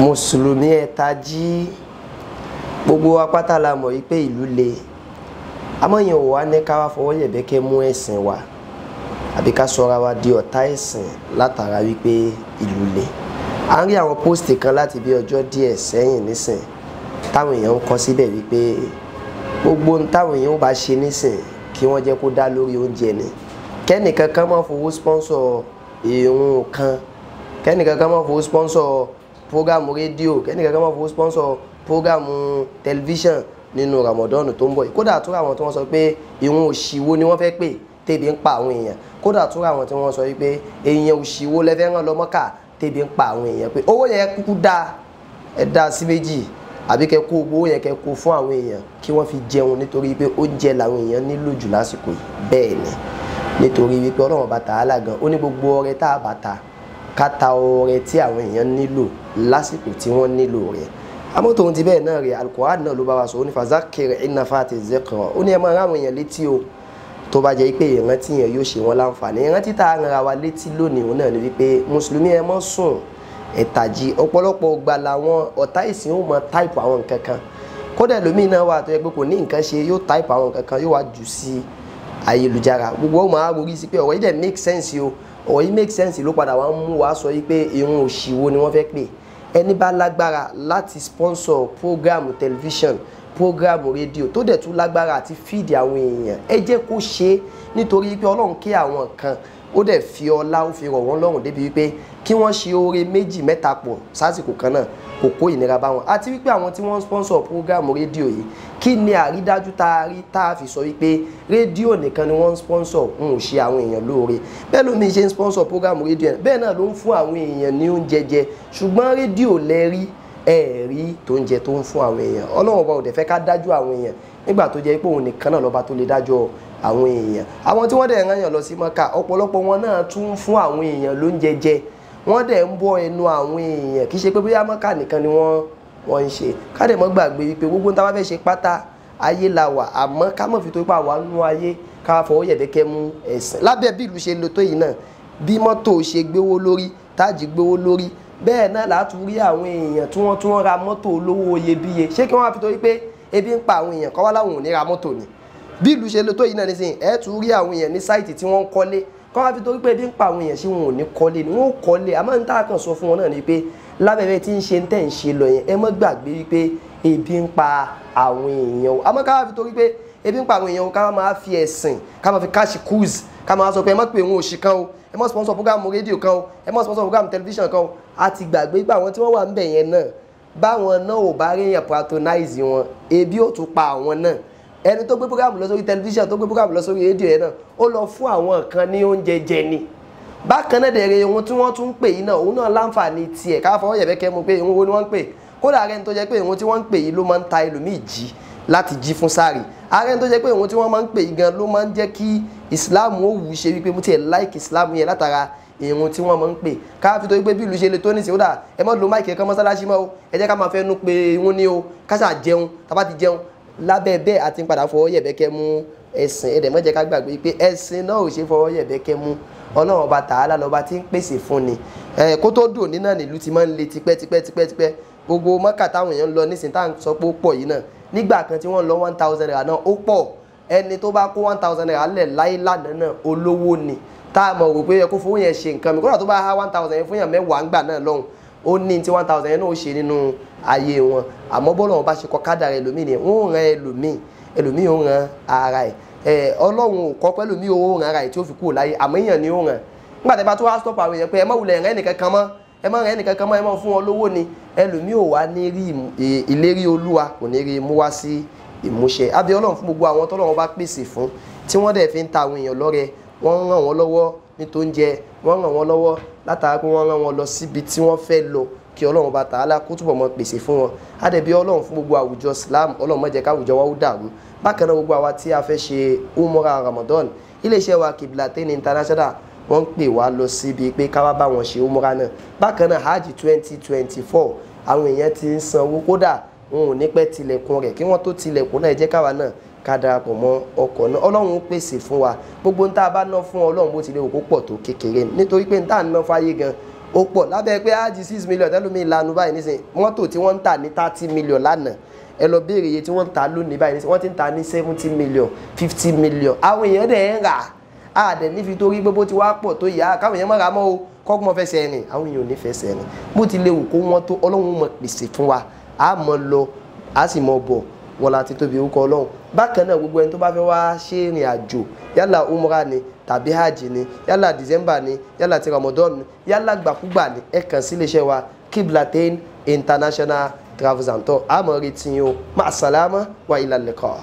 Mùsùlùmí, ẹ tají. Gbogbo wa pátá la mọ̀ wípé ìlú le, àmọ́ yẹn ò wá ní ká wá fọwọ́ yẹ̀bẹ́kẹ́ mú ẹ̀sìn wa àbí ká sọra wa di ọ̀tá ẹ̀sìn látara wípé ìlú le. À ń rí àwọn post kan láti bí ọjọ́ díẹ̀ sẹ́yìn nísìn táwọn èèyàn ń kọ síbẹ̀ wípé gbogbo ohun táwọn èèyàn ó bá ṣe nísìn, kí wọ́n jẹ́ kó dá lórí oúnjẹ ni, kẹ́nìkan kan máa fowó sponsor ìrun kan, kẹ́nìkan kan máa fowó sponsor program rédíò, kẹ́nìkan kan máa fowó sponsor program tẹlifíṣàn nínú Ramadan tó ń bọ̀ yìí. Kódà tó àwọn tí wọ́n sọ pé ìrun òṣìwò ni wọ́n fẹ́ pè tẹ́bi ń pa àwọn èèyàn, kódà tó àwọn tí wọ́n sọ wípé èèyàn òṣìwò lẹ́fẹ́ rán lọ Mọ́kà tẹ́bi ń pa àwọn èèyàn, pé owó yẹn kúkú dáa, ẹ dá sí méjì àbí kẹ́ kó owó yẹn, kẹ́ kó fún àwọn èèyàn kí wọ́n fi jẹun, nítorí pé oúnjẹ làwọn èèyàn nílò jù lásìkò yìí. Bẹ́ẹ̀ ni, nítorí wípé Ọlọ́run bá tààlà gan, ó ní gbogbo ọrẹ tá a bá ta, ká ta ọrẹ tí àwọn èèyàn nílò lásìkò tí wọ́n nílò rẹ̀. Àmọ́ tòun ti bẹ́ẹ̀ náà rẹ̀, Al-Qur'an náà ló bá wa sọ, ó ní fazakir innafati zikra, ó ní ẹ máa ráwọn èèyàn létí o, tó bá jẹ́ pé ìrántí yẹn yóò ṣe wọ́n láǹfààní. Ìrántí tá a rán wa létí lónìí òun náà ni wípé mùsùlùmí, ẹ má sùn, ẹ tají. Ọ̀pọ̀lọpọ̀ gbà làwọn ọ̀tá ìsìn ó mọ type àwọn nǹkan kan, kódà ẹlòmíì náà wà tó yẹ pé kò ní nǹkan ṣe, yóò type àwọn nǹkan kan, yóò wá jù sí ayélujára, gbogbo ọmọ arorí sí pé ọ̀rọ̀ yìí dẹ̀ make sense o, ọ̀rọ̀ yìí make sense, ló padà wá ń mú wa sọ yìí pé irun òṣìwò ni wọ́n fẹ́ pè. Ẹni bá lágbára láti sponsor program television, program rédíò, tó dẹ̀ tún lágbára àti feed àwọn èèyàn, ẹ jẹ́ kó ṣe é, nítorí pé Ọlọ́run kí àwọn kan, ó dẹ̀ fi ọlá, ó fi rọ̀ wọ́n lọ́rùn débi wípé kí wọ́n ṣe oore méjì mẹ́ta pọ̀ sásìkò kan náà, kò kó ìnira bá wọn. Àti wípé àwọn tí wọ́n ń sponsor program rédíò yìí, kí ni àrídájú tá a rí tá a fi sọ wípé rédíò nìkan ni wọ́n ń sponsor ń ò ṣe àwọn èèyàn lóore? Bẹ́ẹ̀ ló ní ṣe ń sponsor program rédíò yẹn, bẹ́ẹ̀ náà ló ń fún àwọn èèyàn ní oúnjẹ jẹ, ṣùgbọ́n rédíò lẹ́rí ẹ̀ẹ́rí tó ń jẹ tó ń fún àwọn èèyàn. Ọlọ́run ọba ò dẹ̀ fẹ́ ká dájú àwọn èèyàn nígbà tó jẹ́ pé òun nìkan náà lọ́ba tó lè dájọ́ àwọn èèyàn. Àwọn tí wọ́n dẹ̀ rán yàn lọ sí Mọ́kà, ọ̀pọ̀lọpọ̀ wọn náà tún fún àwọn èèyàn lóúnjẹ jẹ, wọ́n dẹ̀ ń bọ́ ẹnu àwọn èèyàn. Kì í ṣe pé bóyá Mọ́kà nìkan ni wọ́n ń ṣe. Ká dẹ̀ mọ́ gbàgbé wípé gbogbo tá a bá fẹ́ ṣe pátá, ayé la wà, àmọ́ ká mọ̀ fi tó pa wà nú ayé, ká fọwọ́ yẹ̀bẹ̀kẹ́ mú ẹ̀sìn. Lábẹ́ bí ìlú ṣe le tó yìí náà, bí mọ́tò ṣe gbówó lórí, táàjì gbówó lórí, bẹ́ẹ̀ náà látún rí àwọn èèyàn tí wọ́n tún ra mọ́tò olówó iyebíye. Ṣé kí wọ́n á fi torí pé ebi ń pa àwọn èèyàn kọ́ wá láwọn ò ní ra mọ́tò ni? Bí ìlú ṣe le tó yìí náà nísìnyí, ẹ tún rí àwọn èèyàn ní site tí wọ́n ń kọ́lé, kọ́ wá fi torí pé ebi ń pa àwọn èèyàn, ṣé wọn ò ní kọ́lé ni? Wọ́n ò kọ́lé. Àmọ́ ní tá a kàn sọ fún wọn náà ni pé lábẹ́rẹ́ tí ń ṣe ń tẹ̀ ń ṣe lọ yẹn, ẹ má gbàgbé wípé ebi ń pa àwọn èèyàn o. Àmọ́ ká wá fi torí pé ebi ń pa àwọn èèyàn o, ká máa fi ẹ̀sìn, ká máa fi cash cruise, ká máa sọ pé ẹ má pè òun òṣì kan o, ẹ má sponsor program rédíò kan o, ẹ má sponsor program tẹlifíṣàn kan o. A ti gbàgbé pé àwọn tí wọ́n wà ń bẹ̀ yẹn náà, báwọn náà ò bá rí yẹn patronize wọn, ebi ò tún pa àwọn náà. Ẹni tó gbé program lọ sórí tẹlifíṣàn, tó gbé program lọ sórí rédíò yẹn náà, ó lọ fún àwọn kan ní oúnjẹ jẹ ni. Bákan náà dẹ̀rẹ̀, ohun tí wọ́n tún ń pè yìí náà, òun náà láǹfààní tiẹ̀. Ká fọwọ́ yẹ̀bẹ́kẹ́ mu pé ìhun wo ni wọ́n ń pè. Kódà ààrẹ tó jẹ́ pé ìhun tí wọ́n ń pè yìí ló máa ń ta ẹlòmíì jí láti jí fún sáré. Ààrẹ tó jẹ́ pé ìhun tí wọ́n máa ń pè yìí gan ló máa ń jẹ́ kí Islam ó wù ú ṣe wípé mo tiẹ̀ like Islam yẹn látara ìrun tí wọ́n máa ń pè. Ká fi tó wípé bí ìlú ṣe le tó nísìnyí, ó dà, ẹ má lo mic kan mọ́sálásí mọ́ o, ẹ jẹ́ ká máa fẹ́ nu pé ìrun ní o, ká ṣáà jẹun, tá bá ti jẹun. Lábẹ́ bẹ́ẹ̀, àti ń padà fọwọ́ yẹ̀bẹ́kẹ́ mú ẹ̀sìn. Ẹ̀dẹ̀ má jẹ́ ká gbàgbé pé ẹ̀sìn náà ò ṣe fọwọ́ yẹ̀bẹ́kẹ́ mú. Ọlọ́run ọba tààlà lọ́ba tí ń pèsè fún ni. Kó tó dùn ní náà nílùú ti máa ń le tipẹ́ tipẹ́ tipẹ́ tipẹ́. Gbogbo Mọ́kà táwọn èèyàn ń lọ nísìnyí tá à ń sọ pé ó pọ̀ yìí náà, nígbà kan tí wọ́n lọ, ₦1,000 náà ó pọ̀. Ẹni tó bá kó ₦1,000 lẹ̀ láyé lánàá náà, olówó ni, tá a mọ̀ rò pé ẹ kó fowó yẹn ṣe nǹkan mi. Kódà tó bá há 1,000 yẹn fún yàn mẹ́wàá ńgbà náà lọ́hùn, ó ní tí 1,000 yẹn náà ó ṣe nínú ayé wọn. Àmọ́ bọ́lá wọn bá ṣe kọ kádàrá ẹlòmíì ni wọ́n ràn ẹlòmíì, ẹlòmíì ó ràn ara ẹ̀. Ọlọ́run ò kọ́ pẹ́lú mi ó ràn ara ẹ̀ tí ó fi kúrò láyé, àmọ́ èèyàn ni ó ràn. Nígbà tí a bá tó wá stop àwọn èèyàn pé ẹ má wulẹ̀ rẹ́ ẹnìkan kan mọ́, ẹ má rẹ́ ẹnìkan kan mọ́, ẹ má fún wọn lówó ni, ẹlòmíì ò wá ní rí ìlérí Olúwa, kò ní rí mú wá sí ìmúṣẹ. Àbí Ọlọ́run fún gbogbo àwọn tọ́lọ́run bá pèsè fún, tí wọ́n dẹ̀ fi ń ta àwọn èèyàn lọ́rẹ, wọ́n ràn wọ́n lọ́wọ́ ní tó ń jẹ, wọ́n ràn wọ́n lọ́wọ́ látara pé wọ́n ràn wọ́n lọ síbi tí wọ́n fẹ́ lọ, kí Ọlọ́run bá tààlà kó túbọ̀ mọ́ pèsè fún wọn. Àdẹ̀bí Ọlọ́run fún gbogbo àwùjọ Islam, Ọlọ́run má jẹ́ káwùjọ wa ó dàrú. Bákan náà, gbogbo àwa tí a fẹ́ ṣe umrah Ramadan, iléeṣẹ́ wa Kiblatin International, wọ́n ń pè wá lọ síbi pé ká wá bá wọn ṣe umrah náà. Bákan náà, hajj 2024, àwọn èèyàn ti ń sanwó, kódà wọn ò ní pẹ́ tilẹ̀kùn rẹ̀. Kí wọ́n tó tilẹ̀kùn náà, ẹ jẹ́ káwa náà ká darapọ̀ mọ́ ọkọ̀ náà. Ọlọ́run ó pèsè fún wa. Gbogbo ń tá a bá ná fún Ọlọ́run, bó tilẹ̀ wù kó pọ̀ tó, kékeré, nítorí pé ń tá à ń ná fáyé gan Ó pọ̀ lábẹ́ pé ájì 6 million tẹ́lómi ìlànà báyìí nísìnyí. Mọ́tò tí wọ́n ń tà ní 30 million lánàá, ẹ lọ béèrè iye tí wọ́n ń ta lónìí báyìí nísìnyí. Wọ́n ti ń ta ní 70 million, 50 million. Àwọn èèyàn dẹ̀ ń rà á dẹ̀ nífi torí pé bó ti wá pọ̀ tó yá káwọn èèyàn má ra mọ́ o, kọ́kọ́ fẹsẹ̀ rìn. Àwọn èèyàn ò ní fẹsẹ̀ rìn. Bó ti lè wù kó wọ́n tó, Ọlọ́run mọ̀ pèsè fún wa, á mọ̀ lọ, á sì mọ̀ bọ̀ wọ́n láti tóbi orúkọ Ọlọ́run. Bákan náà, gbogbo ẹni tó bá fẹ́ wá ṣe ìrìn àjò, yálà umra ni tàbí hajj ni, yálà December ni, yálà ti Ramadan ni, yálà gbàkúgbà ni, ẹ kàn sí iléeṣẹ́ wa, Kiblatain International Travels and Tour. Àmọ́ retí yín o. Ma'asalama wa ilal liqa.